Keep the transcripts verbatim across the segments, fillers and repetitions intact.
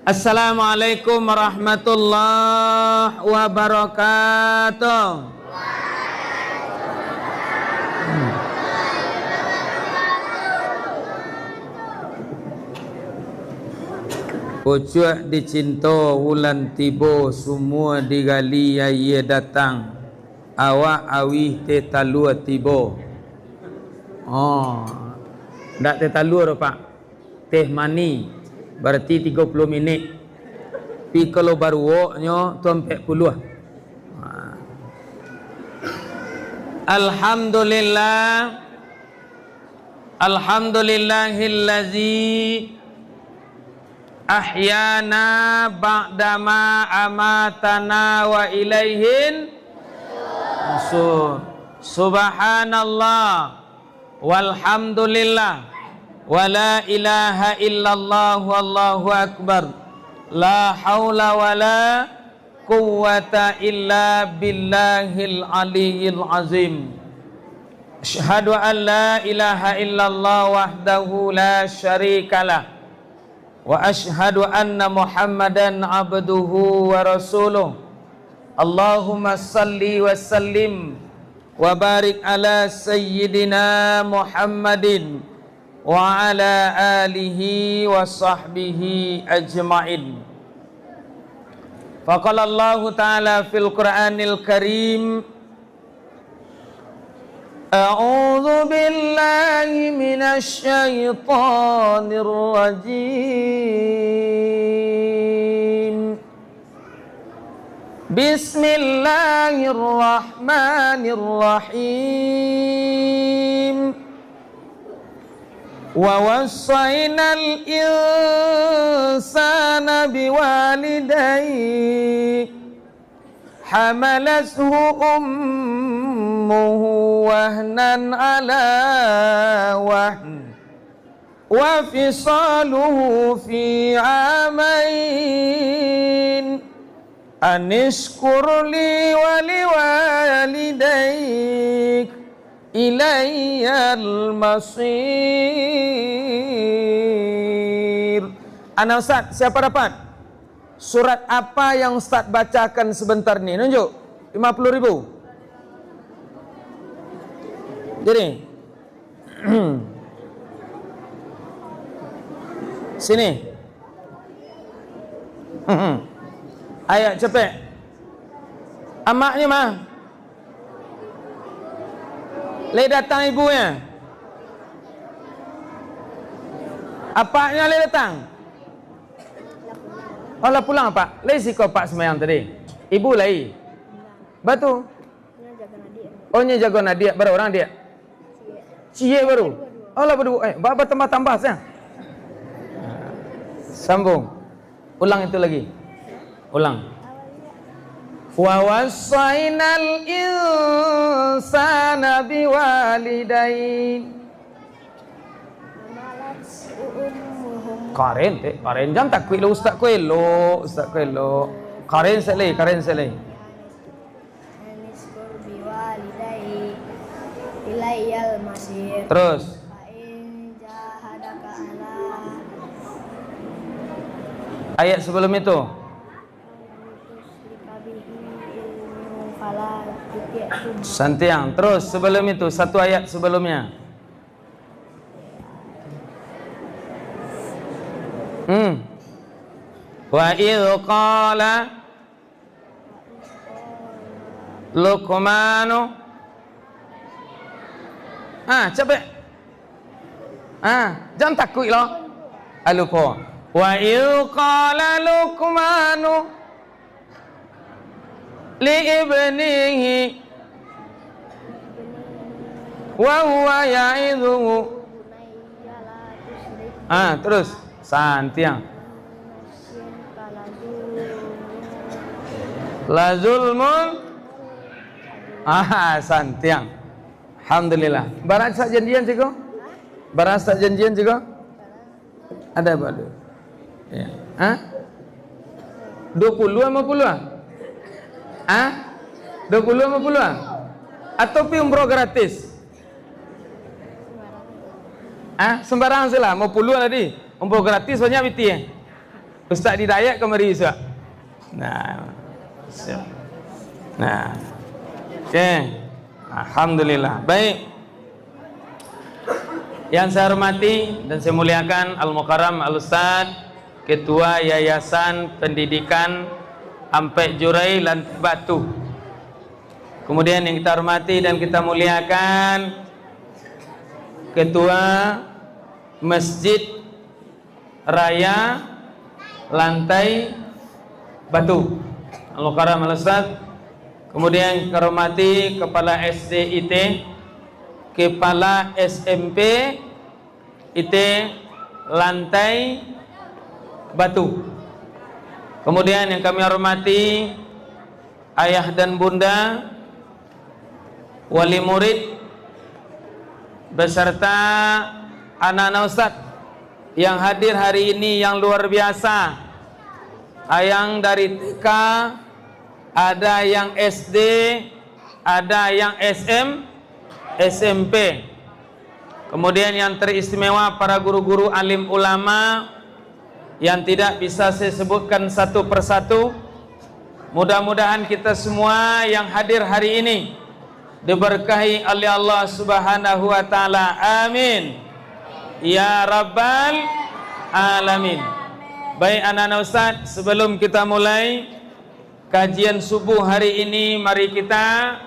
Assalamualaikum warahmatullahi wabarakatuh. Pucuak dicinto, wulan tibo, sumua digali, ayie datang, awak auih teh talua tibo. Oh, ndak teh talua doh, Pak. Teh manih, barati tigo puluah minik. Tapi kalau baruwoknyo tu ampek puluah. Ha. Alhamdulillah. Alhamdulillahillazi ahyana ba'dama amatana wa ilaihin nusyur. Subhanallah. Walhamdulillah, wala ilaha illallah, wallahu akbar, la haula wala quwwata illa billahil aliyyil azim. Asyhadu an la ilaha illallah wahdahu la syarikalah, wa asyhadu anna Muhammadan abduhu wa rasuluh. Allahumma salli wa sallim wa barik ala sayyidina Muhammadin wa ala alihi wa sahbihi ajma'in. Faqala Allahu ta'ala fil Qur'anil Karim, A'udzu billahi minasy syaithanir rajim. Bismillahirrahmanirrahim. Wa wassainal insana biwalidayhi. Hamalathu ummuhu wahnan ala wahn, wa fisaluhu fi amain, anishkur li wa liwalidaik, ilayyal masir. Ana Ustaz, siapa dapat? Surat apa yang Ustaz bacakan sebentar ni? Nunjuk. Lima puluh ribu. Jadi, sini. Ayat capek. Amaknyo mah. Lai datang ibunyo? Apaknyo lai datang? Oh, lah pulang, Pak. Lai siko Pak sumbayang tadi? Ibu lai? Batu. Oh, nyo jago adiak. Bara urang adiak? Ciek baru. Oh, lah baduo. Eh, ba-, batambah-tambah sajo. Sambung. Ulang itu lagi. Ulang. Wa wassainal insana biwalidayhi. Karen, eh, karen. Jan takuik lo, ustaz ko elok, ustaz ko elok. Karen sek lai, karen sek lai. Anishkur biwalidayhi ilayyal masir. Terus. Fa in jahadaka ala Ayat sebelum itu. Tusyrika bihi ilmu fala tuti'huma. Santiang. Terus sebelum itu, satu ayat sebelumnya. Hmm. Wa idh qala Luqmanu. Ah, capek. Ah, jan takuik lo. Ah, lupo. Wa idh qala Luqmanu li ibnihi wa huwa ya'idhuhu. Ah, terus. Santiang. La zulmun. Ah, santiang. Alhamdulillah. Bara sak janjian siko? Bara sak janjian siko? Ada apa tu? Ya. Hah? Dua puluh lima puluh ah? Hah? Dua puluh lima puluh ah? Atau pi umroh gratis? Ah, sembarang sajolah, mau puluah tadi. Umroh gratis banyak pitih, eh. Ustaz Hidayat kamari, Ustaz. Nah. Siap. Nah. Oke. Alhamdulillah. Baik. Yang saya hormati dan saya muliakan Al-Mukarram Al-Ustaz, Ketua Yayasan Pendidikan Ampek Jurai Lantai Batu. Kemudian yang kita hormati dan kita muliakan Ketua Masjid Raya Lantai Batu, Al-Mukarram Al-Ustaz. Kemudian kita hormati Kepala S D I T, Kepala S M P I T Lantai Batu. Kemudian yang kami hormati ayah dan bunda, wali murid, beserta anak-anak ustaz yang hadir hari ini yang luar biasa. Yang dari T K, ada yang S D, ada yang S M, S M P. Kemudian yang teristimewa para guru-guru alim ulama yang tidak bisa saya sebutkan satu persatu. Mudah-mudahan kita semua yang hadir hari ini diberkahi oleh Allah Subhanahu wa Ta'ala. Amin. Ya Rabbal Alamin. Baik, anak-anak ustaz, sebelum kita mulai kajian subuh hari ini, mari kita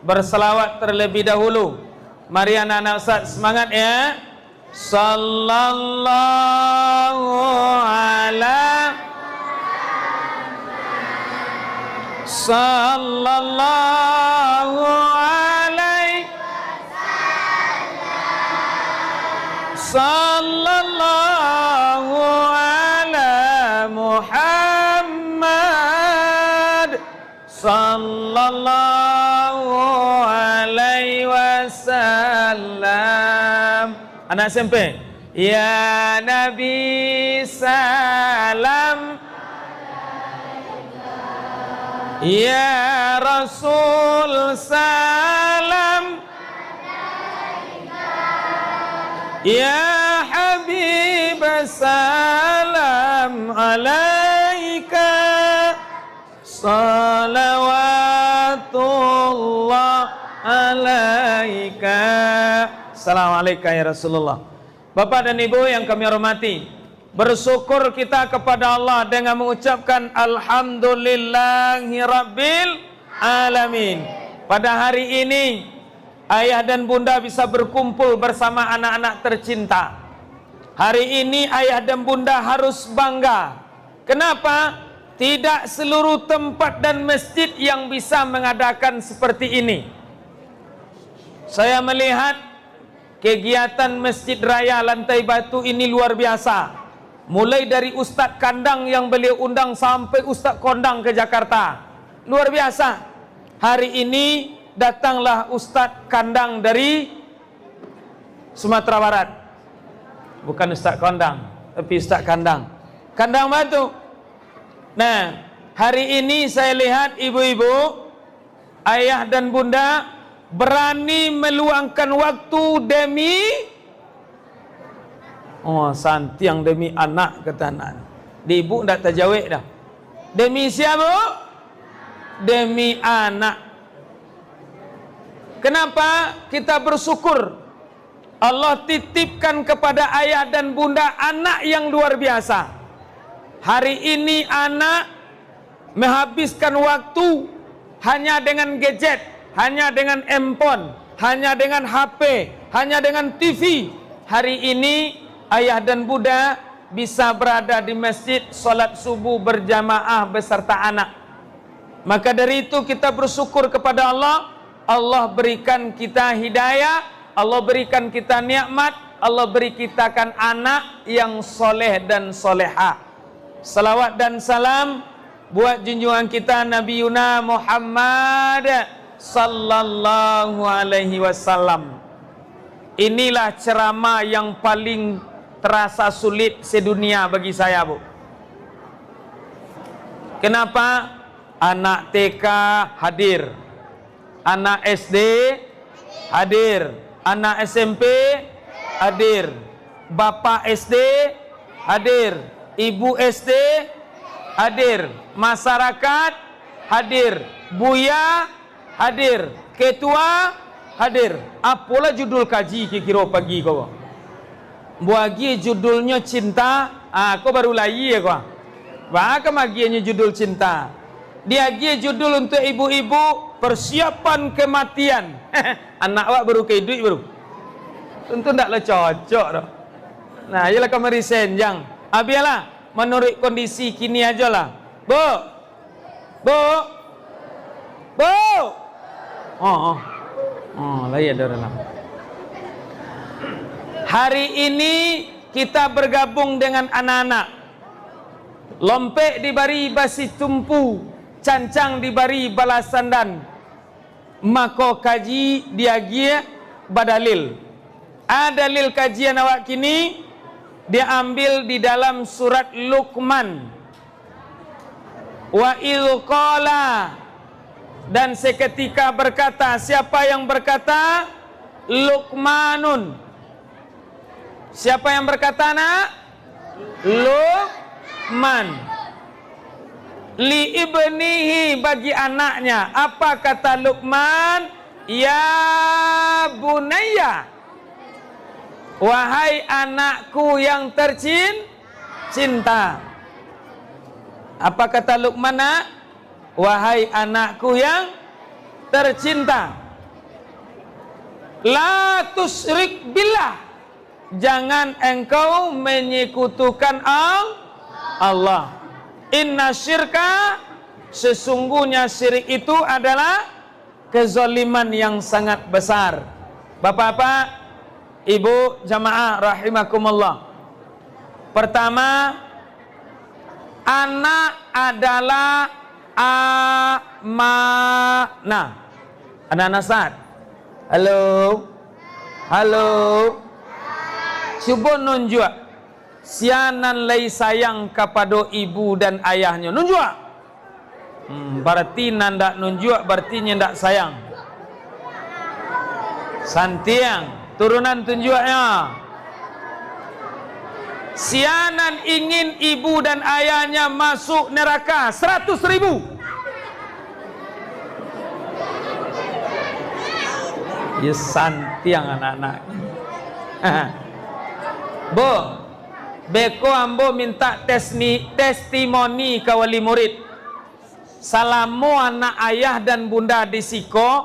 berselawat terlebih dahulu. Mari, anak-anak ustaz, semangat ya. Sallallahu ala, sallallahu alaihi, sallallahu ala Muhammad, sallallahu alaihi wasallam. Anak S M P. Ya Nabi salam, ya Rasul salam, ya Habib salam alaika. Salawatullah alaika. Salam alaika ya Rasulullah. Bapak dan Ibu yang kami hormati, bersyukur kita kepada Allah dengan mengucapkan Alhamdulillahirabbil alamin. Pada hari ini, ayah dan bunda bisa berkumpul bersama anak-anak tercinta. Hari ini ayah dan bunda harus bangga. Kenapa? Tidak seluruh tempat dan masjid yang bisa mengadakan seperti ini. Saya melihat kegiatan Masjid Raya Lantai Batu ini luar biasa. Mulai dari ustaz kandang yang beliau undang sampai ustaz kondang ke Jakarta. Luar biasa. Hari ini datanglah ustaz kandang dari Sumatera Barat. Bukan ustaz kondang, tapi ustaz kandang. Kandang batu. Nah, hari ini saya lihat ibu-ibu, ayah dan bunda berani meluangkan waktu demi, oh, santiang demi anak, kata anak. Di ibu ndak tajawek dah. Demi sia, Bu? Demi anak. Kenapa kita bersyukur? Allah titipkan kepada ayah dan bunda anak yang luar biasa. Hari ini anak menghabiskan waktu hanya dengan gadget, hanya dengan handphone, hanya dengan H P, hanya dengan T V. Hari ini ayah dan bunda bisa berada di masjid, salat subuh berjamaah beserta anak. Maka dari itu, kita bersyukur kepada Allah. Allah berikan kita hidayah, Allah berikan kita nikmat, Allah beri kita kan anak yang soleh dan soleha. Salawat dan salam buat junjungan kita Nabi Yuna Muhammad sallallahu alaihi wasallam. Inilah ceramah yang paling terasa sulit sedunia bagi saya, Bu. Kenapa? Anak T K hadir, anak S D hadir, anak S M P hadir, bapak S D hadir, Ibu S D hadir, masyarakat hadir, buya hadir, ketua hadir. Apolah judul kaji kiro-kiro pagi ko? Buagie judulnyo cinta, ah, ko baru lahia ko. Baa ka magiahnyo judul cinta? Diagiah judul untuak ibu-ibu, persiapan kematian. Anak awak baru ka iduik baru. Tentu ndak lah cocok doh. Nah, iyolah kamari senjang. Abialah, manuruik kondisi kini ajolah. Bu! Bu! Bu! Oh, oh. Oh, lah iyo, dah dalam. Hari ini kita bergabung dengan anak-anak. Lompek dibari basitumpu, cancang dibari balasandan. Mako kaji diagiah badalil. A, dalil kajian awak kini diambil di dalam surat Luqman. Wa idh qala, dan seketika berkata, siapa yang berkata? Luqmanun. Siapa yang berkata, nak? Luqman. Li ibnihi, bagi anaknya. Apa kata Luqman? Ya bunayya. Wahai anakku yang tercin-, cinta. Apa kata Luqman, nak? Wahai anakku yang tercinta, la tusyrik billah, jangan engkau menyekutukan Al-, Allah. Inna syirka, sesungguhnya syirik itu adalah kezaliman yang sangat besar. Bapak-bapak, ibu, jamaah rahimakumullah. Pertama, anak adalah amanah. Anak-anak saat. Halo. Halo. Cubo nunjuak. Sia nan lai sayang kapado ibu dan ayahnyo? Nunjuak. Hmm, barati nan ndak nunjuak, barati nyo ndak sayang. Santiang, turunan tunjuaknyo. Sia nan ingin ibu dan ayahnya masuk neraka, seratus ribu. Ya, santiang anak-anak. Bu, beko ambo mintak tesni-, testimoni ka wali murid. Salamo anak ayah dan bunda di siko,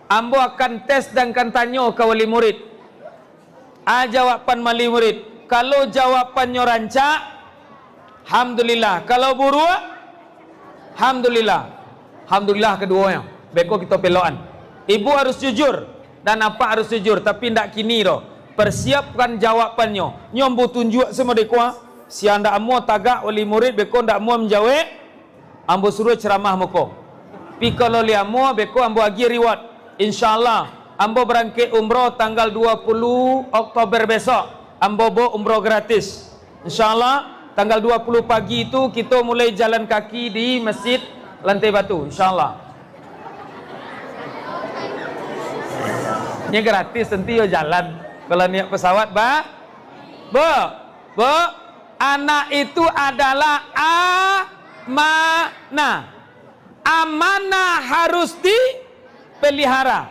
ambo akan tes dan akan tanyo ka wali murid. A, jawaban wali murid. Kalau jawabannyo rancak, alhamdulillah. Kalau buruak, alhamdulillah. Alhamdulillah kaduonyo. Beko kito pelokan. Ibu harus jujur dan apak harus jujur, tapi ndak kini doh. Persiapkan jawabannyo. Nyo ambo tunjuak samo deko, ah. Sia ndak amuah tagak wali murid, beko ndak amuah manjawek, ambo suruah ceramah muko. Pi kalau liamuah, beko ambo agiah reward. Insyaallah, ambo barangkek umroh tanggal dua puluh Oktober besok. Ambo bawa umroh gratis. Insyaallah, tanggal dua puluh pagi tu kito mulai jalan kaki di Masjid Lantai Batu. Insyaallah. Nyo gratis, nanti yo jalan. Kalau naiak pesawat, ba-, Bu, Bu, anak itu adalah amanah. Amanah harus dipelihara.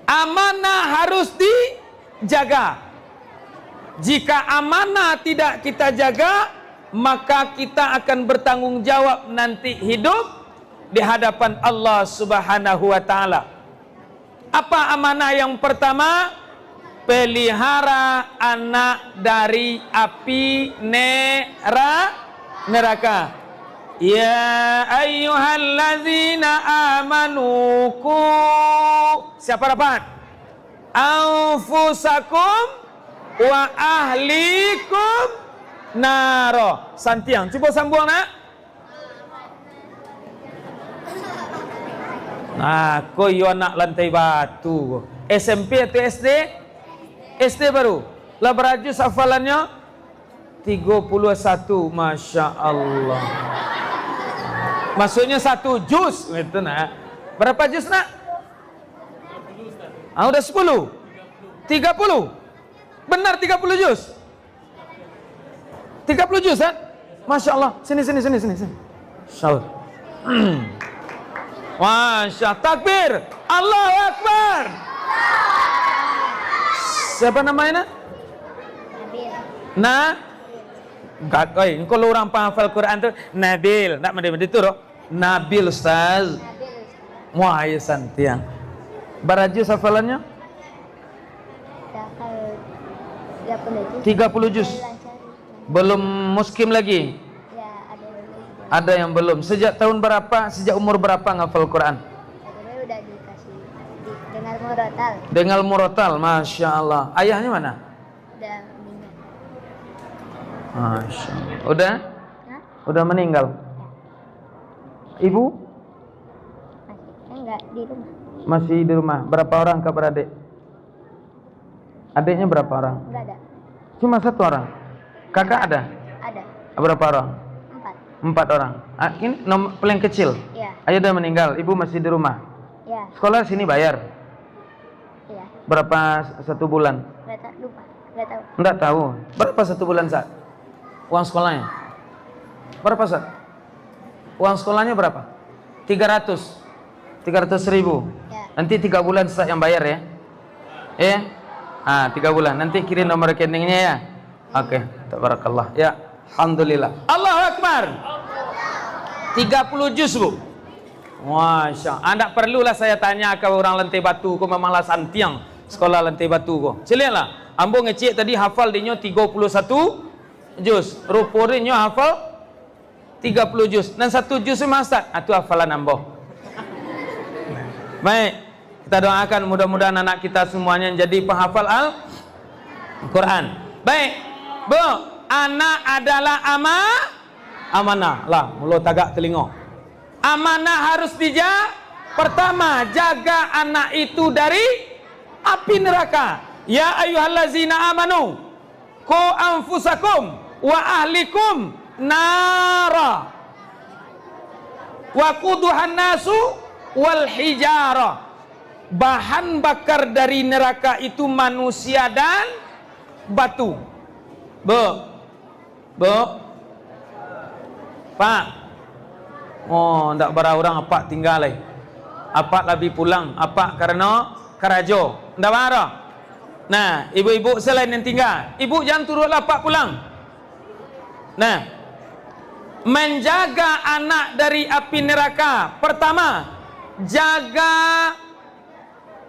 Amanah harus dijaga. Jika amanah tidak kita jaga, maka kita akan bertanggung jawab nanti hidup di hadapan Allah Subhanahu wa Ta'ala. Apa amanah yang pertama? Pelihara anak dari api nera-, neraka. Ya ayyuhallazina amanu qu. Siapa dapat? Anfusakum wa ahlikum naro. Santiang, cubo sambuang, nak. Nah, ko iyo anak Lantai Batu ko. S M P atau S D? S D baru. Lah bara juz hafalannyo? Tigo puluah satu. Masya Allah. Maksudnyo satu juz. Itu, nak. Berapa juz, nak? Ah, udah sepuluh? Tiga puluh? Benar tiga puluh juz? Tiga puluh juz, Ustaz? Masya Allah. Sini, sini, sini, sini, sini. Masya Allah. Masya Allah. Takbir. Allahu Akbar. Siapa namanya, nak? Nabil. Na? Gak, oi, engkau lo urang penghafal Quran tu, Nabil. Ndak mandi-mandi tu, doh. Nabil, Ustaz. Nabil, Ustaz. Wah, iya santiang. Bara juz hafalannya? Dah hafal tiga puluh juz. Tiga puluh juz. Lancar. Belum muskim lagi? Ya, ada yang belum. Ada yang belum. Sejak tahun berapa, sejak umur berapa ngafal Quran? Saya udah dikasih di, dengar murotal. Dengar murotal, Masya Allah. Ayahnya mana? Udah meninggal. Masya Allah. Udah? Hah? Udah meninggal? Ya. Ibu? Masih, enggak, di rumah. Masih di rumah. Berapa orang kakak beradik? Adiknya berapa orang? Enggak ada. Cuma satu orang? Kakak ada? Ada. Berapa orang? Empat. Empat orang. Ah, ini nom-, paling kecil? Iya. Ayah udah meninggal, ibu masih di rumah? Iya. Sekolah sini bayar? Iya. Berapa s-, satu bulan? Nggak ta-, lupa. Nggak tahu. Nggak tahu. Berapa satu bulan, Sat? Uang sekolahnya? Berapa, Sat? Uang sekolahnya berapa? Tiga ratus. Tiga ratus ribu. Ya. Nanti tiga bulan Sat yang bayar, ya. Ya? Ah, tiga bulan. Nanti kirim nomor rekeningnya, ya. Oke, tabarakallah. Ya, alhamdulillah. Allahu Akbar. Tiga puluh juz, Bu. Masya Allah. Ndak perlulah saya tanya ka urang Lantai Batu ko, memanglah santiang sekolah Lantai Batu ko. Caliaklah. Ambo ngecek tadi hafal dinyo tiga puluh satu juz. Rupo dinyo hafal tiga puluh juz. Nan satu juz tu, Ustaz, ah, tu hafalan ambo. Baik. Kita doakan mudah-mudahan anak kita semuanya jadi penghafal Al-Quran. Baik. Bu, anak adalah ama-, amanah. Lah, mulo tagak telingo. Amanah harus dija-, pertama, jaga anak itu dari api neraka. Ya ayyuhallazina amanu, qu anfusakum wa ahlikum nara. Waquduhan nasu wal hijarah. Bahan bakar dari neraka itu manusia dan batu. Bu. Bu. Pak. Oh, ndak bara urang apak tingga lai. Apak labiah pulang, apak karano karajo. Ndak bara. Nah, ibu-ibu selain yang tingga, ibu jan turuiklah apak pulang. Nah, manjaga anak dari api neraka, pertama, jaga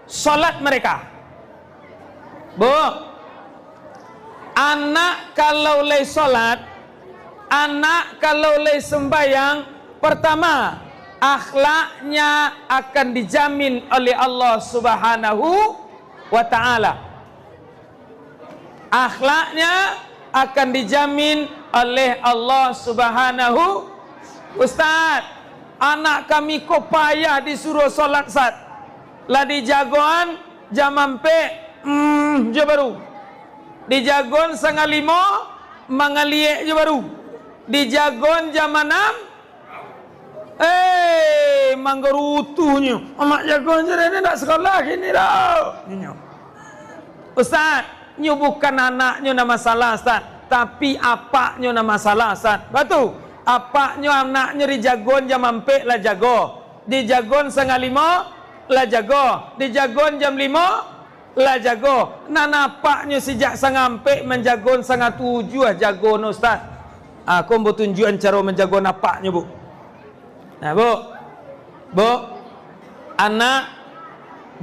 salat mereka. Bu, anak kalau lai salat, anak kalau lai sembahyang, pertama, akhlaknya akan dijamin oleh Allah Subhanahu wa Ta'ala. Akhlaknya akan dijamin oleh Allah Subhanahu. Ustaz, anak kami ko payah disuruah salat, Sat. Lah dijagoan jam ampek, mm, jo baru. Dijagoan sangah limo, mangaliek jo baru. Dijagoan jam anam, eh, manggarutuhnyo. Amak jago jo den, ndak sakolah kini doh, inyo. Ustaz, nyo bukan anaknyo nan masalah, Ustaz, tapi apaknyo nan masalah, Ustaz. Batu, apaknyo anaknyo dijagoan jam ampek lah jago, dijagoan sangah limo lah jago, dijagoan jam limo lah jago. Nan apaknyo sijak sangah ampek manjagoan sangah tujuah jago no, Ustaz. Ah, ko ambo tunjuakan caro manjagoan apaknyo, Bu. Nah, Bu. Bu. Anak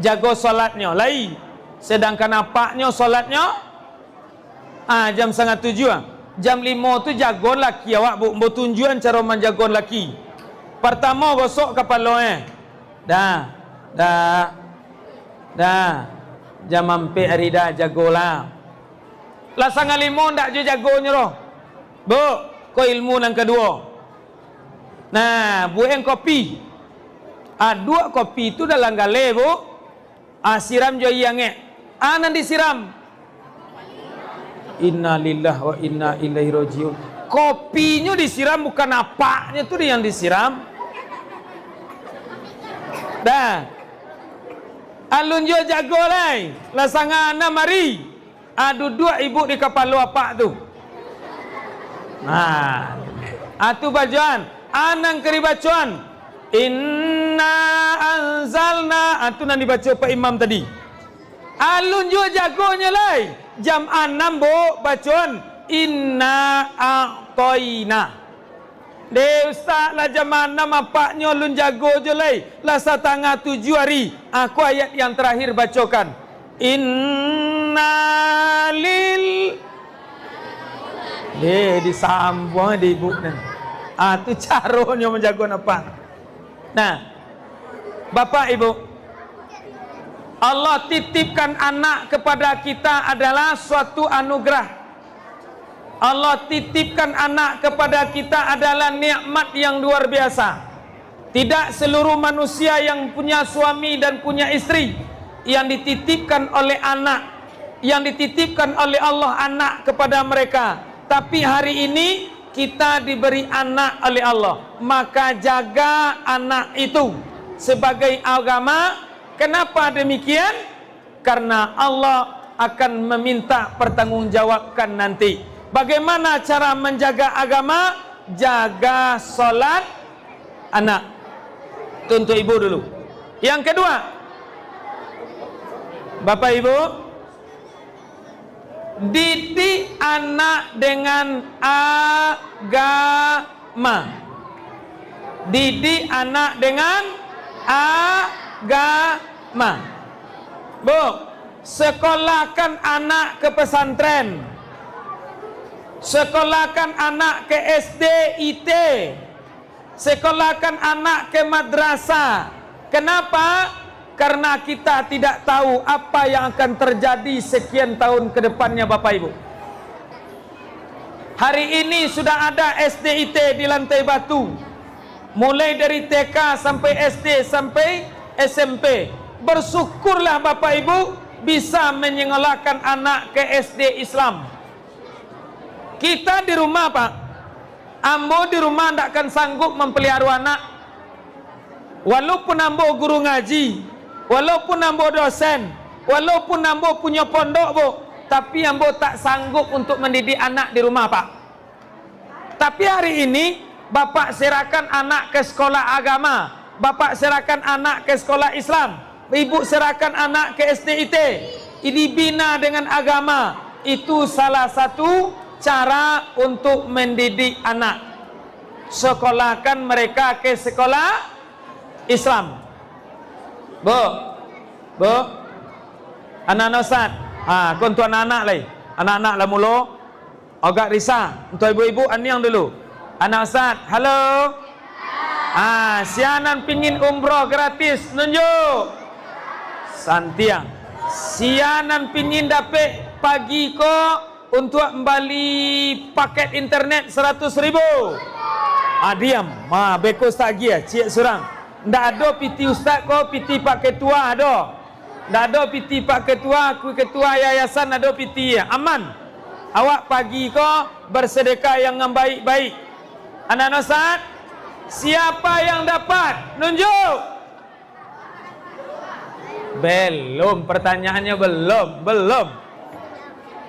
jago salatnyo lai. Sedangkan apaknyo salatnyo, ah, jam sangah tujuah, ah. Jam limo tu jagoan laki awak, Bu. Ambo tunjuakan caro manjagoan laki. Partamo, gosok kapalo, eh. Dah. Dah. Dah. Jam ampek ari dah, jagolah. Lah sangah limo ndak jo jagonyo doh. Bu, ko ilmu nan kaduo. Nah, buek kopi. Aduak kopi tu dalam galeh, Bu. Ah, siram jo aia angek. Ah, nan disiram. Innalillahi wa inna ilaihi rajiun. Kopinyo disiram, bukan apaknyo tu yang disiram. Dah. Alun juo jago lai. Lah sangah anam ari. Ah, duduak ibu di kapalo apak tu. Nah, atu bacoan, anang kari bacoan. Inna anzalna, atu nan dibaco Pak Imam tadi. Alun juo jagonyo lai. Jam anam, Bu, bacoan, "Inna a'toina." Deh, Ustaz, lah jam anam apaknyo alun jago juo lai. Lah satangah tujuah ari. Aku ayat yang terakhir bacokan. Inna lil-, deh, disambuang di ibu nan. Ah, tu caronyo manjago apak. Nah, Bapak Ibu, Allah titipkan anak kepada kita adalah suatu anugerah. Allah titipkan anak kepada kita adalah nikmat yang luar biasa. Tidak seluruh manusia yang punya suami dan punya istri yang dititipkan oleh anak, yang dititipkan oleh Allah anak kepada mereka. Tapi hari ini kita diberi anak oleh Allah, maka jaga anak itu sebagai agama. Kenapa demikian? Karena Allah akan meminta pertanggungjawabkan nanti. Bagaimana cara menjaga agama? Jaga salat anak. Itu untuk ibu dulu. Yang kedua, Bapak Ibu, didik anak dengan agama. Didik anak dengan agama. Bu, sekolahkan anak ke pesantren. Sekolahkan anak ke S D, I T. Sekolahkan anak ke madrasah. Kenapa? Karena kita tidak tahu apa yang akan terjadi sekian tahun ke depannya, Bapak Ibu. Hari ini sudah ada S D I T di Lantai Batu. Mulai dari T K sampai S D sampai S M P. Bersyukurlah Bapak Ibu bisa menyekolahkan anak ke S D Islam. Kita di rumah, Pak, ambo di rumah ndak akan sanggup mampaliaro anak. Walaupun ambo guru ngaji, walaupun ambo dosen, walaupun ambo punyo pondok, Bu, tapi ambo tak sanggup untuk mandidik anak di rumah, Pak. Tapi hari ini, bapak serahkan anak ke sekolah agama, bapak serahkan anak ke sekolah Islam, ibu serahkan anak ke S D I T, dibina dengan agama. Itu salah satu cara untuk mendidik anak. Sekolahkan mereka ke sekolah Islam. Bu, Bu, anak-anak Ustaz. Ha, ko untuak anak-anak lai. Anak-anak lah mulo. Agak risah. Untuak ibu-ibu, aniang dulu. Anak Ustaz, halo. Ah, sia nan pingin umroh gratis, nunjuk. Santiang. Sia nan pingin dapek pagi ko untuak bali paket internet saratus ribu. Ah, diam. Ah, beko Ustaz agiah, ciek surang. Ndak ado piti Ustaz ko, piti Pak Ketua ado. Ndak ado piti Pak Ketua, ku Ketua Yayasan ado piti. Aman. Awak pagi ko bersedekah yang baik-baik. Anak-anak Ustaz, siapa yang dapat? Nunjuk. Belum, pertanyaannya belum, belum.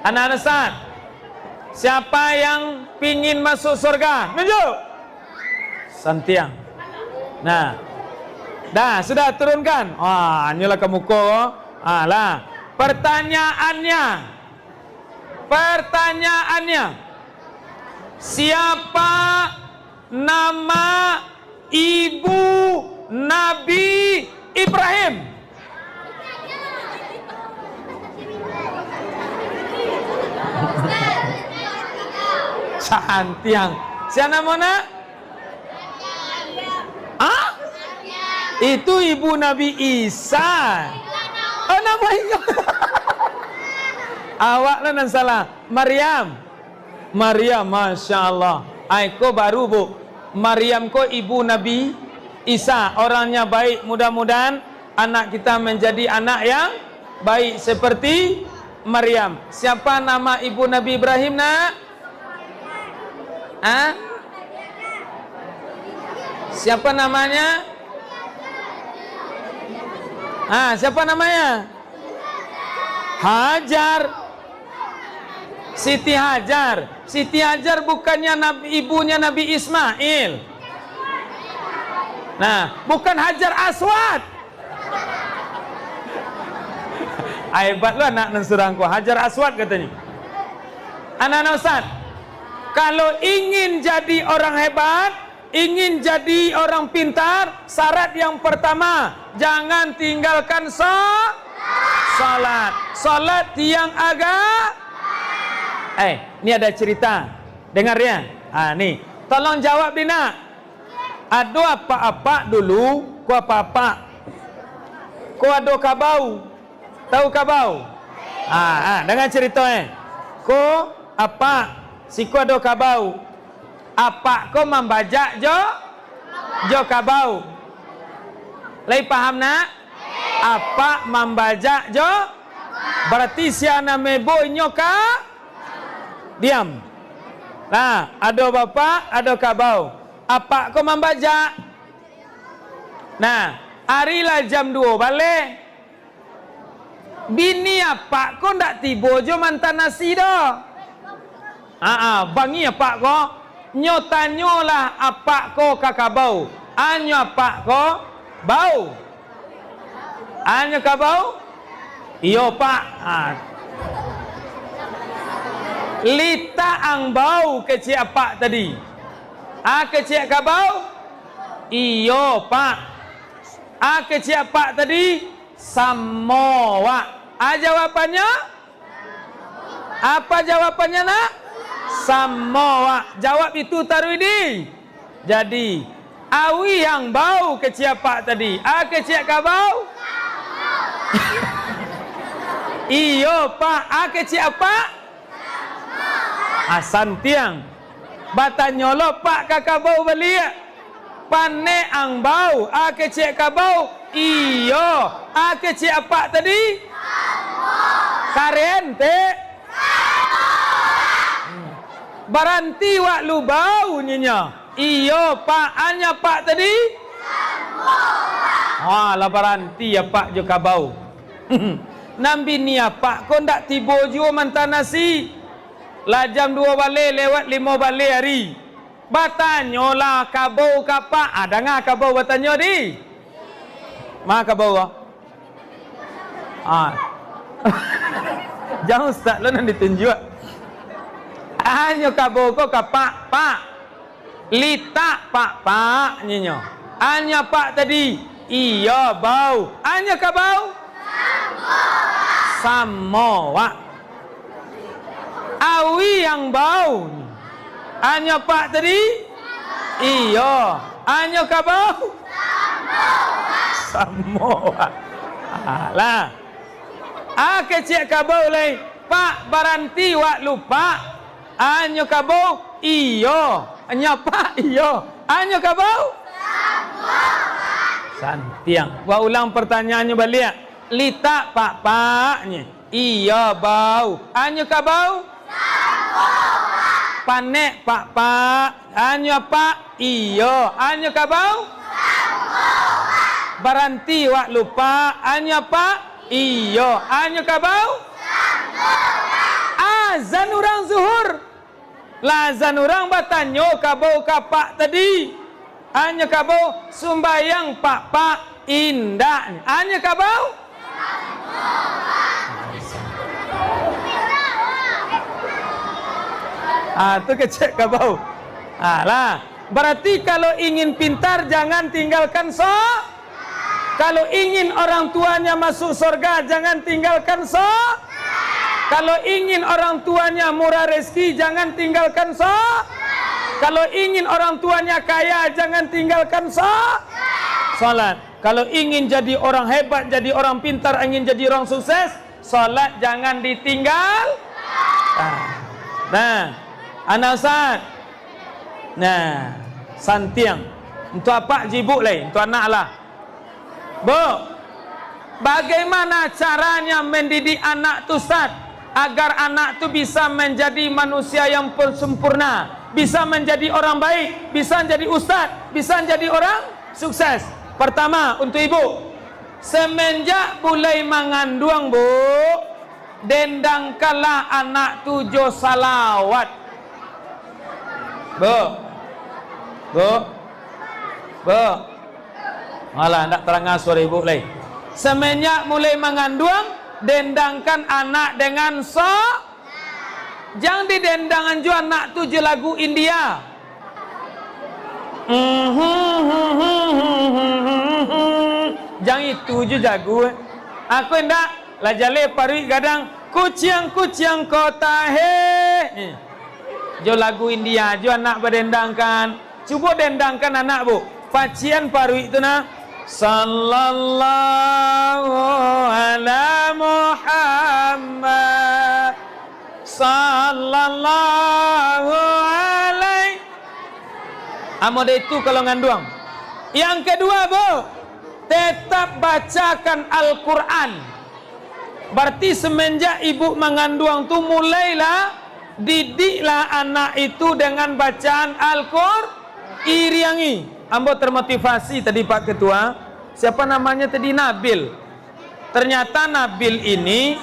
Anak-anak Ustaz, siapa yang pingin masuk surga? Nunjuk. Santiang. Nah. Dah, sudah turunkan. Ah, anyolah ka muko. Ah, lah. Pertanyaannya. Pertanyaannya. Siapa nama ibu Nabi Ibrahim? Santiang. Sia namo nak? Ah? Itu ibu Nabi Isa. Oh, namo inyo. Awak lah nan salah. Maryam. Maryam, Masya Allah. Ai, ko baru, Bu. Maryam ko ibu Nabi Isa. Orangnya baik. Mudah-mudahan anak kita menjadi anak yang baik seperti Maryam. Siapa nama ibu Nabi Ibrahim, nak? Ah? Siapa namanya? Ah, siapa namanya? Hajar. Siti Hajar. Siti Hajar bukannya nab-, ibunya Nabi Ismail? Nah, bukan Hajar Aswad. Ah, hebat lo anak nan surang ko, Hajar Aswad katonyo. Anak-anak Ustaz, kalau ingin jadi orang hebat, ingin jadi orang pintar, syarat yang pertama, jangan tinggalkan so-, salat. Salat tiang aga-, eh, ni ada cerita. Dengar ya. Ha, ni. Tolong jawab, Dina. Ado apak-apak dulu, ko apak-apak. Ko ado kabau. Tahu kabau? Ha, ha, dengar cerita, eh. Ko apak, siko ado kabau. Apak ko mambajak jo, jo kabau. Lai paham, nak? Apak mambajak jo, berarti sia nan mebo inyo ka, diam. Nah, ado bapak, ado kabau. Apak ko mambajak. Nah, ari lah jam duo baleh. Bini apak ko ndak tibo jo maanta nasi doh. Aa, bangih apak ko, nyo tanyolah apak ko ka kabau. Anyo apak ko bau. Anyo kabau? Iyo, Pak. Ha. Litak ang bau kecek apak tadi. A kecek kabau? Iyo, Pak. A kecek apak tadi? Samo, Wak. A jawabannyo? Apa jawabannyo, nak? Samo, Wak. Jawab itu taruih di. Jadi, awi ang bau kecek apak tadi. A kecek kabau? Iyo, Pak. A kecek apak? A santiang. Batanyo lo Pak ka kabau baliak. Panek ang bau, a kecek kabau? Iyo. A kecek apak tadi? Karen, Tek. Baranti wak lu bau, nyinyo. Iyo, Pak. Anyo apak tadi? Ha, lah baranti apak jo kabau. Nan bini apak ko ndak tibo juo maanta nasi. Lah jam duo baleh lewat limo baleh ari. Batanyolah kabau ka apak. Ah, danga kabau batanyo di. Ma kabau ko? Ah. Jan ustaz lo nan ditunjuak. Anyo kabau ko ka apak, Pak. Litak, Pak, Pak, nyinyo. Anyo apak tadi? Iyo, bau. Anyo kabau? Samo, Wak. Awi ang bau. Anyo apak tadi? Iyo. Anyo kabau? Samo, Wak. Alah. A kecek kabau lai, Pak, baranti wak lupak. Anyo kabau? Iyo. Anyo apak? Iyo. Anyo kabau? Santiang. Wak ulang pertanyaannyo baliak. Litak, Pak, Pak, nye. Iyo, bau. Anyo kabau? Panek, Pak, Pak. Anyo apak? Iyo. Anyo kabau? Baranti wak lupak. Anyo apak? Iyo. Anyo kabau? Azan urang zuhur. Lah azan urang batanyo kabau ka apak tadi. Anyo kabau? Sumbayang, Pak, Pak. Indak. Anyo kabau? Ah, tu kecek kabau. Ah, lah. Berarti kalau ingin pintar, jangan tinggalkan so-, kalau ingin orang tuanya masuk surga, jangan tinggalkan so-, kalau ingin orang tuanya murah rezeki, jangan tinggalkan so-, kalau ingin orang tuanya kaya, jangan tinggalkan so-, salat. Kalau ingin jadi orang hebat, jadi orang pintar, ingin jadi orang sukses, salat jangan ditinggal. Ah. Nah, anak Ustaz. Nah, santiang. Untuak apak jo ibuk lai, untuak anak lah. Bu, bagaimana caranya mendidik anak tu, Ustaz, agar anak tu bisa menjadi manusia yang per-, sempurna, bisa menjadi orang baik, bisa jadi ustaz, bisa jadi orang sukses? Pertama, untuk ibu, semenjak bulai manganduang, Bu, dendangkanlah anak tu jo salawat. Bu. Bu. Bu. Alah, ndak taranga suaro ibu lai. Semenjak mulai manganduang, dendangkan anak dengan so-, jan didendangan jo anak tu jo lagu India. Jan itu jo jago. Aku indak, lah jaleh paruik gadang, kuciang-kuciang kota he. Eh. Jo lagu India jo anak badendangkan. Cubo dendangkan anak, Bu. Pacian paruik tu nah. Sallallahu ala Muhammad. Sallallahu alaihi. Amo dek itu kalau nganduang. Yang kedua, Bu, tetap bacakan Al-Quran. Berarti semenjak ibu manganduang tu, mulailah didiklah anak itu dengan bacaan Al-Qur-, iriangi. Ambo termotivasi tadi, Pak Ketua. Siapa namanya tadi? Nabil. Ternyata Nabil ini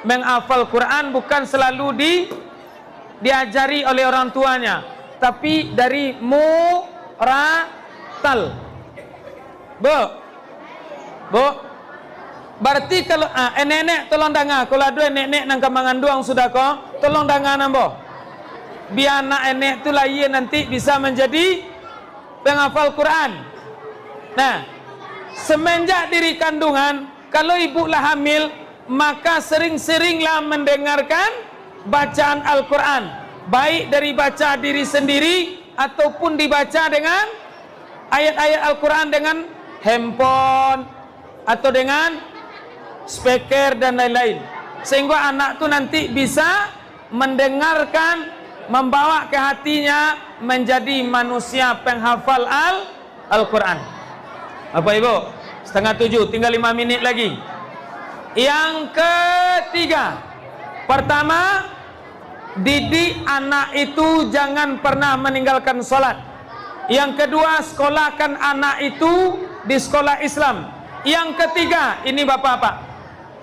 menghafal Quran bukan selalu di diajari oleh orang tuanya, tapi dari muratal. Bu, Bu, berarti kalau, ah, enek-enek tolong danga, kalau ado enek-enek nan ka manganduang sudah ko, tolong danga nan ambo. Bia anak enek tu lahia nanti bisa manjadi penghafal Quran. Nah, semenjak diri kandungan, kalau ibu lah hamil, maka sering-seringlah mendengarkan bacaan Al-Quran, baik dari baca diri sendiri ataupun dibaca dengan ayat-ayat Al-Quran dengan handphone atau dengan speaker dan lain-lain, sehingga anak tu nanti bisa mendengarkan, membawa ke hatinya, menjadi manusia penghafal Al-, Al-Quran. Bapak Ibu, setengah tujuh, tinggal lima menit lagi. Yang ketiga, pertama, didik anak itu jangan pernah meninggalkan sholat. Yang kedua, sekolahkan anak itu di sekolah Islam. Yang ketiga, ini bapak-bapak,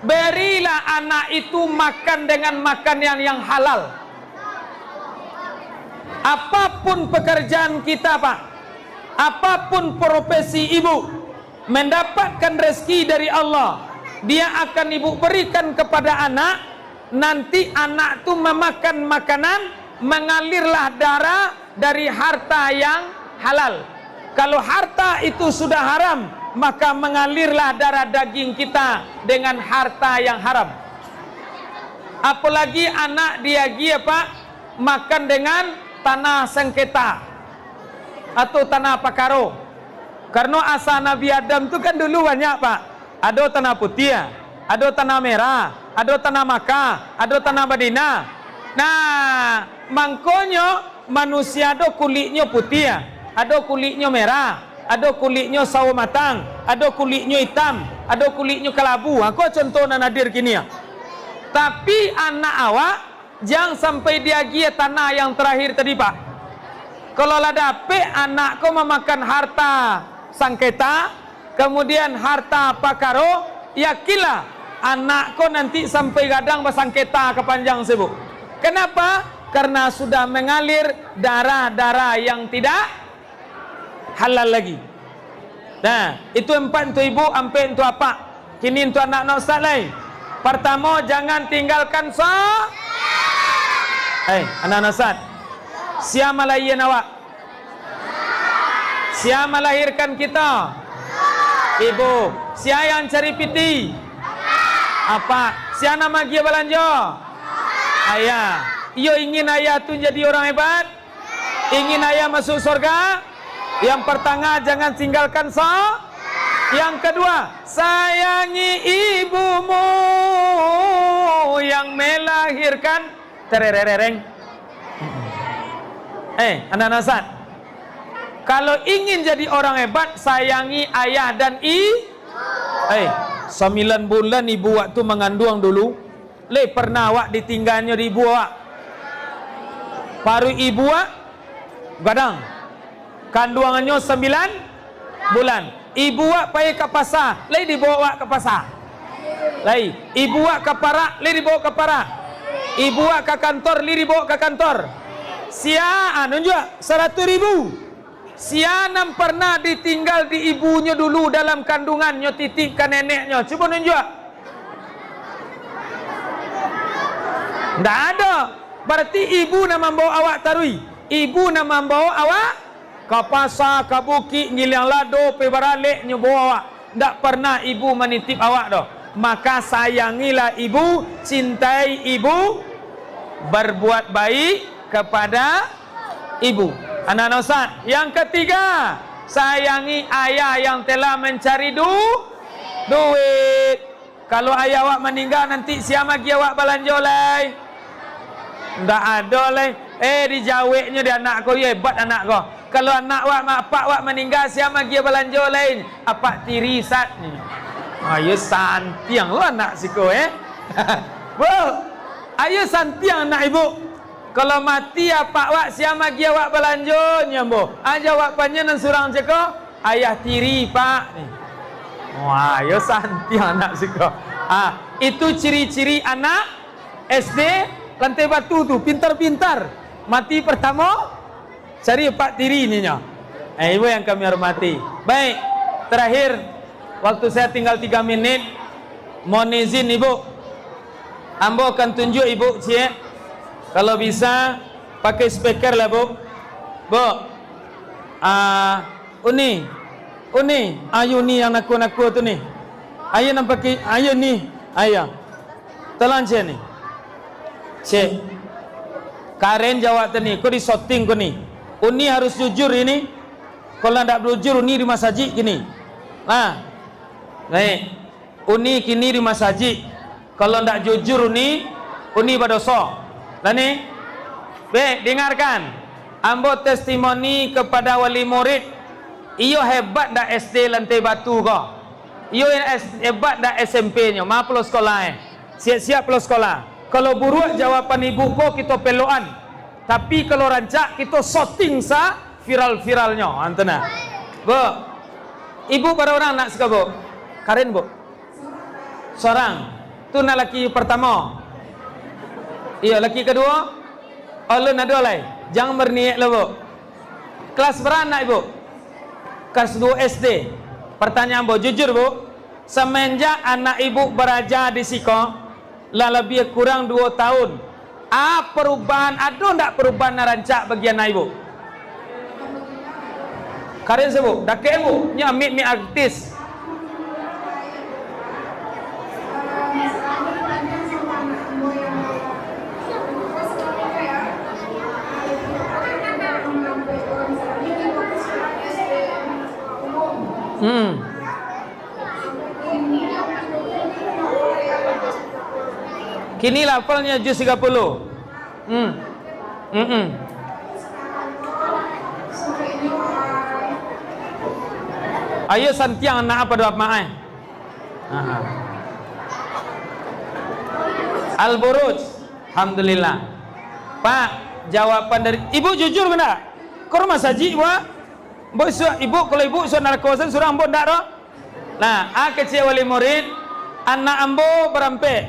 berilah anak itu makan dengan makan yang, yang halal. Apapun pekerjaan kita, Pak, apapun profesi ibu, mendapatkan rezeki dari Allah, dia akan ibu berikan kepada anak, nanti anak tu memakan makanan, mengalirlah darah dari harta yang halal. Kalau harta itu sudah haram, maka mengalirlah darah daging kita dengan harta yang haram. Apalagi anak diagiah, Pak, makan dengan tanah sengketa atau tanah pakaro. Karena asa Nabi Adam tu kan dulu banyak, Pak. Ado tanah putiah, ado tanah merah, ado tanah Makkah, ado tanah Madinah. Nah, mangkonyo manusia ado kuliknyo putiah, ado kuliknyo merah, ado kuliknyo sawo matang, ado kuliknyo itam, ado kuliknyo kalabu. Ha, ko contoh nan hadir kini, ya. Tapi anak awak, jan sampai diagiah tanah yang terakhir tadi, Pak. Kalau lah dapek anak ko mamakan harta sangketa, kemudian harta pakaro, yakinlah anak ko nanti sampai gadang basangketa ka panjang, Ibu. Kenapa? Karena sudah mengalir darah-darah yang tidak halal lagi. Nah, itu empat untuk ibu, ampek untuk apak. Kini untuk anak-anak ustaz lai. Pertama, jangan tinggalkan so-, eh, anak-anak ustaz. Sia malahian awak? Sia malahirkan kita? Ibu. Sia yang cari piti? Apak. Sia nan magiah balanjo? Ayah. Iyo ingin ayah tu jadi orang hebat? Ingin ayah masuk surga? Yang pertama, jangan tinggalkan so-, yang kedua, sayangi ibumu yang melahirkan. Tererereng. Eh, anak-anak ustaz. Kalau ingin jadi orang hebat, sayangi ayah dan i-, eh, sembilan bulan ibu waktu mengandung dulu, lai pernah awak ditinggalnyo di ibu awak? Paruik ibu awak gadang. Kanduangannyo sambilan bulan. Ibu awak pai ka pasa, lai dibawa awak ka pasa? Lai. Ibu awak ka parak, lai dibawa ka parak? Ibu awak ka kantor, lai dibawa ka kantor? Sia, ah, nunjuak, saratus ribu. Sia nan pernah ditinggal di ibunyo dulu dalam kandungannyo, titipkan neneknyo? Cubo nunjuak. Ndak ado. Bararti ibu nan mambawo awak taruih. Ibu nan mambawo awak ka pasa, ka bukik, giliang lado, pai baralek, nyo bawo awak. Ndak pernah ibu manitip awak doh. Maka sayangilah ibu, cintai ibu, berbuat baik kepada ibu. Anak-anak ustaz, yang ketiga, sayangi ayah yang telah mencari du-, duit. Kalau ayah awak maningga, nanti sia magiah awak balanjo lai? Ndak ado lai. Eh, dijaweknyo di anak ko, iyo hebat anak ko. Kalau anak awak, ma-, apak awak maningga, sia magiah balanjo lai? Apak tiri, Sat. Ayo santiang lo anak siko, eh. Bu, ayo santiang anak ibu. Kalau mati apak awak, sia magiah awak balanjo, nyo ambo? Aja awak panjang nan surang ceko, ayah tiri, Pak. Wah, yo santiang anak siko. Ah, itu ciri-ciri anak S D Lantai Batu tu, pintar-pintar. Mati pertamo, cari apak tiri ninyo. Eh, ibu yang kami hormati. Baik, terakhir, waktu saya tinggal tiga menit, mohon izin ibu. Ambo akan tunjuak ibu ciek. Kalau bisa, pakai speaker lah, Bu. Bu. Ah, Uni. Uni. Ayo Ni yang nakua-nakua tu Ni. Ayo nan pakai, ayo Ni. Ayo. Tolong ciek Ni. Ciek. Karen jawab tadi, ko di syuting ko Ni. Uni harus jujur ini. Kalau ndak jujur, Uni di masajik kini. Nah. Baik. Uni kini di masajik. Kalau ndak jujur Uni, Uni badoso. Lah Ni? Bek, dengarkan. Ambo testimoni kepada wali murid. Iyo hebat ndak S D Lantai Batu ko? Iyo S-, hebat ndak S M P-nyo? Ma pulo sekolah, eh? Siap-siap pulo sekolah. Kalau buruak jawaban ibu ko, kito pelokan. Tapi kalau rancak, kito syuting sa viral-viralnyo. Antu nah. Bu, ibu bara urang anak siko, Bu? Karen, Bu? Sorang. Tu nak laki partamo. Iyo, laki kaduo? Alun ado lai. Jan barniaik lo, Bu. Kelas bara anak ibu? Kelas duo S D. Pertanyaan, Bu, jujur, Bu. Samenjak anak ibu baraja di siko, lah labiah kurang duo tahun, a, perubahan, ado ndak perubahan nan rancak bagi anak ibu? Karen se, Bu, dakek, Bu, nyo mik-mik artis. Hmm. Kini lah hafalnyo juz tiga puluh. Hmm. Mm-mm. Ayo santiang anak apa doa maaf. Aha. Al-Buruj. Alhamdulillah. Pak, jawaban dari ibu jujur bana? Ko rumah sajik, Bu, ah? Ambo isuak ibu, kalau ibu isuak narako sen surang, ambo ndak doh. Nah, a kecek wali murid, anak ambo barampek,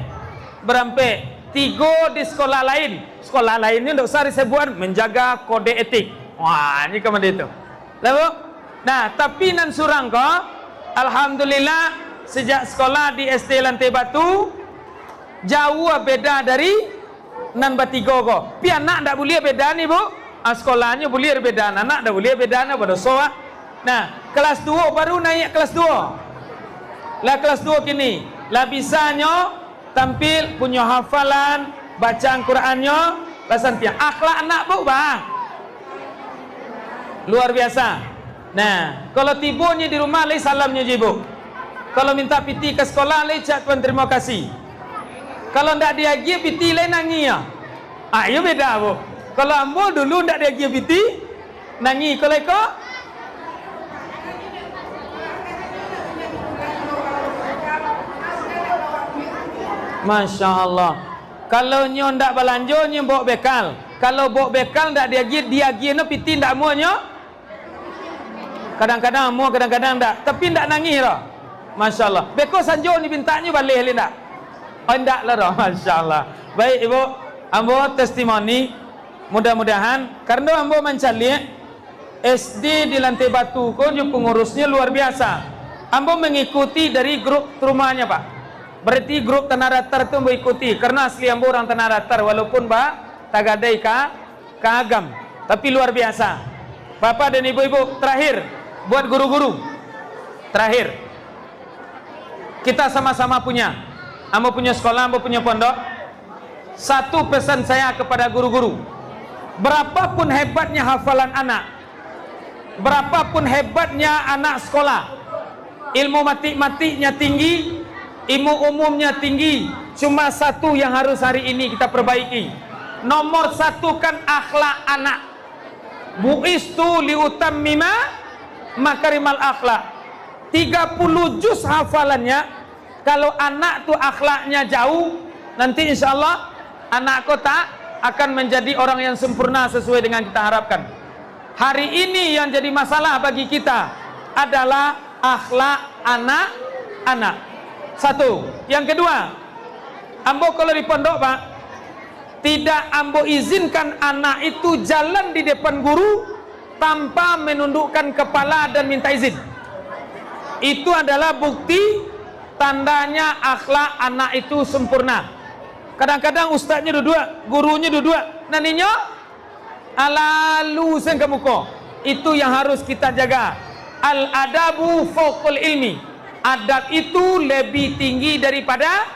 barampek, tigo di sekolah lain. Sekolah lain ni ndak usah disebutan, menjaga kode etik. Wah, ni ka mande tu. Lah, Bu? Nah, tapi nan surang ko, alhamdulillah, sejak sekolah di S D Lantai Batu, jauah beda dari nan batigo ko. Pi anak ndak buliah beda ni, Bu. Ah, sekolahnyo buliah beda, anak ndak buliah beda, nah, badoso, ah. Nah, kelas duo baru naiak kelas duo. Lah kelas duo kini, lah bisanyo tampil, punyo hafalan, bacaan Qurannyo, lah santiang. Akhlak anak, Bu, bah. Luar biasa. Nah, kalau tibo nyo di rumah, lai salamnyo jo ibu. Kalau minta pitih ka sekolah, lai ucap tarimo kasih. Kalau ndak diagiah pitih, lai nangih, ah. Ah, iyo beda, Bu. Kalau ambo dulu ndak diagiah pitih, nangih. Kalau iko? Masya Allah. Kalau nyo ndak balanjo, nyo baok bekal. Kalau baok bekal ndak diagiah, diagiah no pitih ndak amuahnyo? Kadang-kadang amuah, kadang-kadang ndak. Tapi ndak nangih doh. Masya Allah. Beko sanjo ni pintaknyo baleh lai ndak? Oh, ndak lah doh. Masya Allah. Baik, Ibu. Ambo testimoni. Mudah-mudahan, karano ambo mancaliak S D di Lantai Batu ko jo pangurusnyo luar biasa. Ambo mangikuti dari grup rumahnya, Pak. Berarti grup Tanah Datar tu ambo ikuti, karano asli ambo urang Tanah Datar, walaupun ba tagadai ka, ka Agam. Tapi luar biasa. Bapak dan ibu-ibu, terakhir, buat guru-guru. Terakhir. Kita sama-sama punya. Ambo punya sekolah, ambo punya pondok. Satu pesan saya kepada guru-guru. Berapapun hebatnya hafalan anak, berapapun hebatnya anak sekolah, ilmu matematiknya tinggi, ilmu umumnya tinggi, cuma satu yang harus hari ini kita perbaiki. Nomor satu kan akhlak anak. Bu'istu liutammima makarimal akhlak. Tiga puluh juz hafalannya, kalau anak tu akhlaknya jauh, nanti insya Allah anak ko tak akan menjadi orang yang sempurna sesuai dengan kita harapkan. Hari ini yang jadi masalah bagi kita adalah akhlak anak-anak. Satu. Yang kedua, ambo kalau di pondok, Pak, tidak ambo izinkan anak itu jalan di depan guru tanpa menundukkan kepala dan minta izin. Itu adalah bukti tandanya akhlak anak itu sempurna. Kadang-kadang ustaznyo duduak, gurunyo duduak, nan inyo lalu sen ka muko. Itu yang harus kita jaga. Al-adabu fauqal ilmi. Adab itu lebih tinggi daripada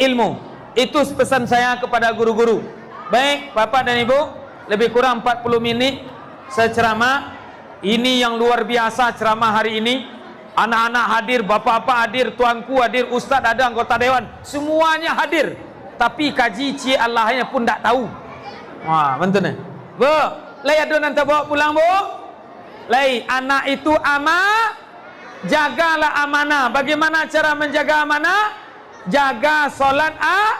ilmu. Itu pesan saya kepada guru-guru. Baik, Bapak dan Ibu, lebih kurang empat puluh minit saya ceramah. Ini yang luar biasa ceramah hari ini. Anak-anak hadir, bapak-bapak hadir, tuanku hadir, ustaz ada, anggota dewan, semuanya hadir. Tapi kaji ciek Allahnya pun ndak tahu. Wah, betul ni. Bu, lai ado nan tabawa pulang, Bu? Lai, anak itu ama-, jagalah amanah. Bagaimana cara menjaga amanah? Jaga solat a-,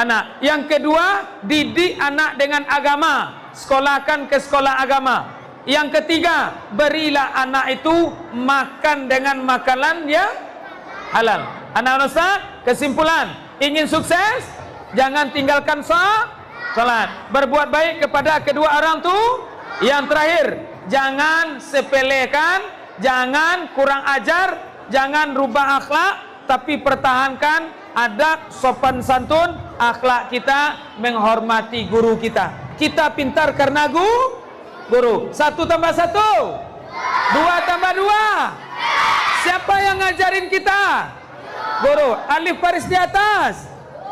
anak. Yang kedua, didik anak dengan agama. Sekolahkan ke sekolah agama. Yang ketiga, berilah anak itu makan dengan makanan yang halal. Anak-anak Ustaz, kesimpulan, ingin sukses? Jangan tinggalkan so-, solat. Berbuat baik kepada kedua orang tu. Yang terakhir, jangan sepelekan, jangan kurang ajar, jangan rubah akhlak, tapi pertahankan adab, sopan santun, akhlak kita, menghormati guru kita. Kita pintar karena gu-, guru. Satu tambah satu. Dua tambah dua. Siapa yang ngajarin kita? Guru. Alif baris di atas.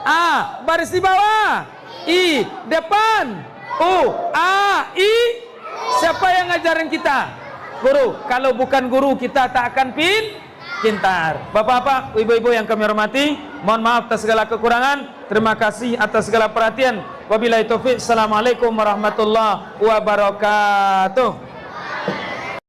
A baris di bawah. I depan. U, A, I. Siapa yang ngajarin kita? Guru. Kalau bukan guru, kita tak akan pin-, pintar. Bapak-bapak, ibu-ibu yang kami hormati, mohon maaf atas segala kekurangan. Terima kasih atas segala perhatian. Wabillahi taufik. Assalamualaikum warahmatullahi wabarakatuh.